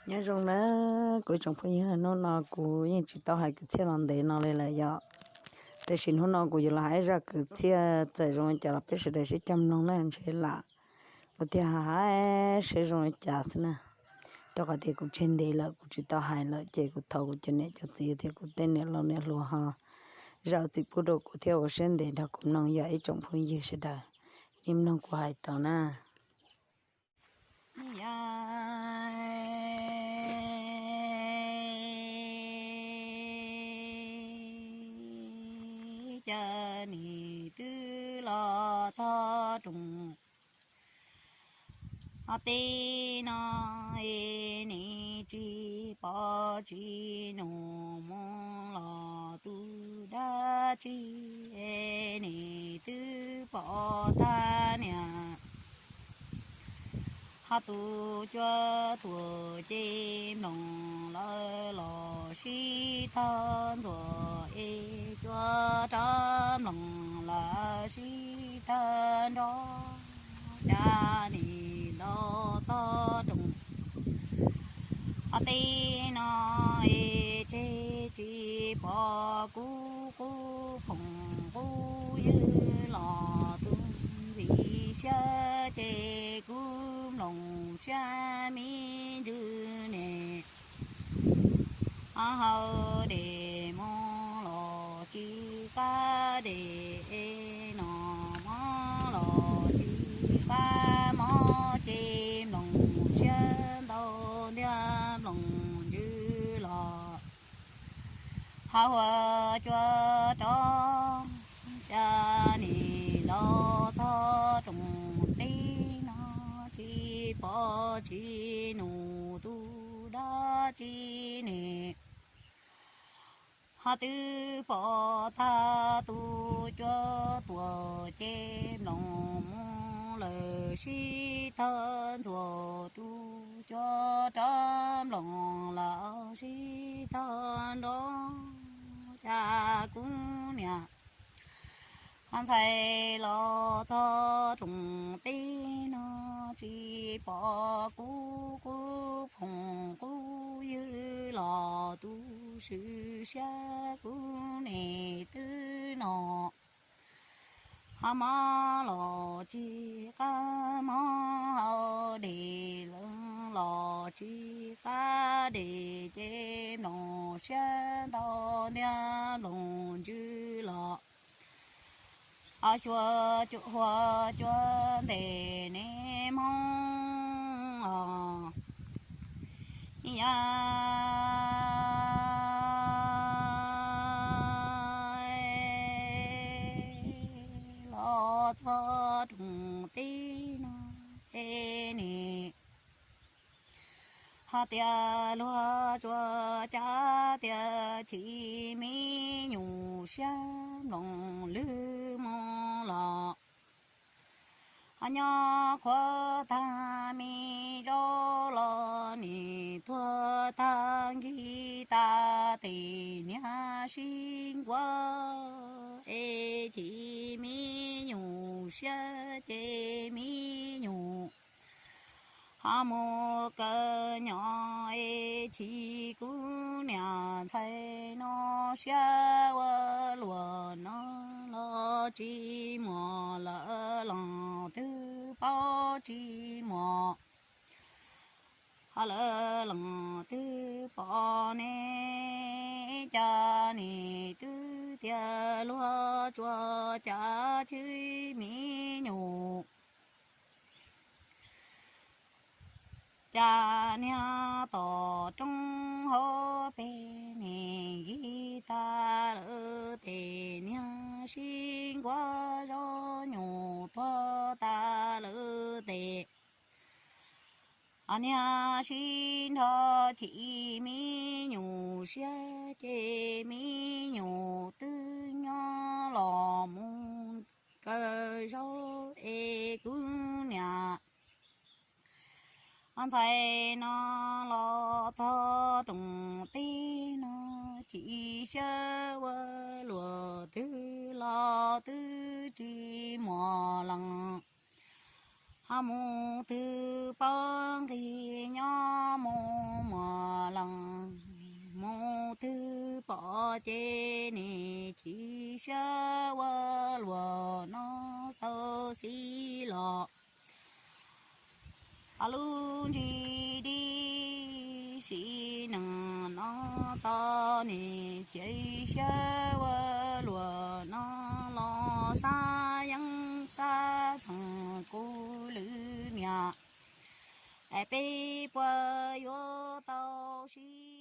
Nyob zoo na kuv ib tsoom phooj ywg, hnub no kuv yeej tsis tau hais kwv txhiaj los ntev no li lawm yom. Tiam sis hnub no kuv yuav los hais zaj kwv txhiaj txawm zoo li cas los peb sawv daws sib cog mloog na ntshe lam kuv thiaj hais siab zoo li cas xwb na. Rau qhov tias kuv tseg ntev lawm kuv tsis tau hais lawm ces kuv thov kuv cov niam cov txiv thiab kuv tej niam laus niam hluas ho zam txim pub rau kuv thiab ua siab ntev nrog kuv mloog yom ib tsoom phooj ywg sawv daws. Nej mloog kuv hais tau na. Cas nim twb los txog rooj tej no es nim tsis pom tsis num mus los tu dab tsi es nim twb pom tag niam. Ho tus cuab tuam ces mloog lawv los sib thawj ntxuav es cuab rov mloog lawv sib thawj nrov. Cas nim los txog rooj tej no es tseg tsis pom kuv qub phoom qub ywg los tu ntxim siab ces kuv mloog siab me ntsis ne. Hau dej mus los tsis qab dej es no mob los tsis qab mob ces mloog siab ntau ntiag mloog ntsws los ho hua cuab rov. Cas nim los txog rooj tej no tsis pom tsis num tu dab tsi ne. Ho twb pom tag tus cuab tuam ces mloog mus lawv sib thawj ntxuav tus cuab rov mloog lawv sib thawj nrov. Cas kuv niam ho ntxhais los txog rooj tej no tsis pom kuv qub phoom qub ywg los tu swm siab kuv niam twb no. Ho mob los tsis qab mob hau dej los tsis qab dej ces mloog siab ntau ntiag mloog ntsws los ho xyuas hua cuab ntes ne Hmoob os. Yog los txog rooj tej no es nim ho tias luag tsuas cav tias chim me nyuam siab mloog lwg mus los ho nyob qhuav tag me zaub los nim tuag tag nkig tas tes niag sib nkuav es chim me nyuam siab ces me nyuam ho mus kaw nyob es chim kuv niam ntxhais no siab ua luam no los tsis muaj lawv leej twg paub tsis muaj. Ho lawv leej twg pom ne, cas nim twb tias luag tsuas cav chim me nyuam. Cas niag tom roob hauv pes nim nkig tas lawv tes, niag sib nkuav zaub nyuam tuag tas lawv tes. Ho niag sib nrho chim me nyuam siab ces me nyuam twb nyob los mus kaw zaub es kuv niam ntxhais no los txog rooj tej no chim siab ua luam twg los twb tsis muaj leej ho mus twg paub nqis nyob mus mus Mus twg pom ces nim chim siab ua luam no xauv xib los. Lub ntsig dib si nees no to, nim chim siab ua luam no los xab yeeb xab txheem kuv lwm niam. Es peb puas yuav tau sib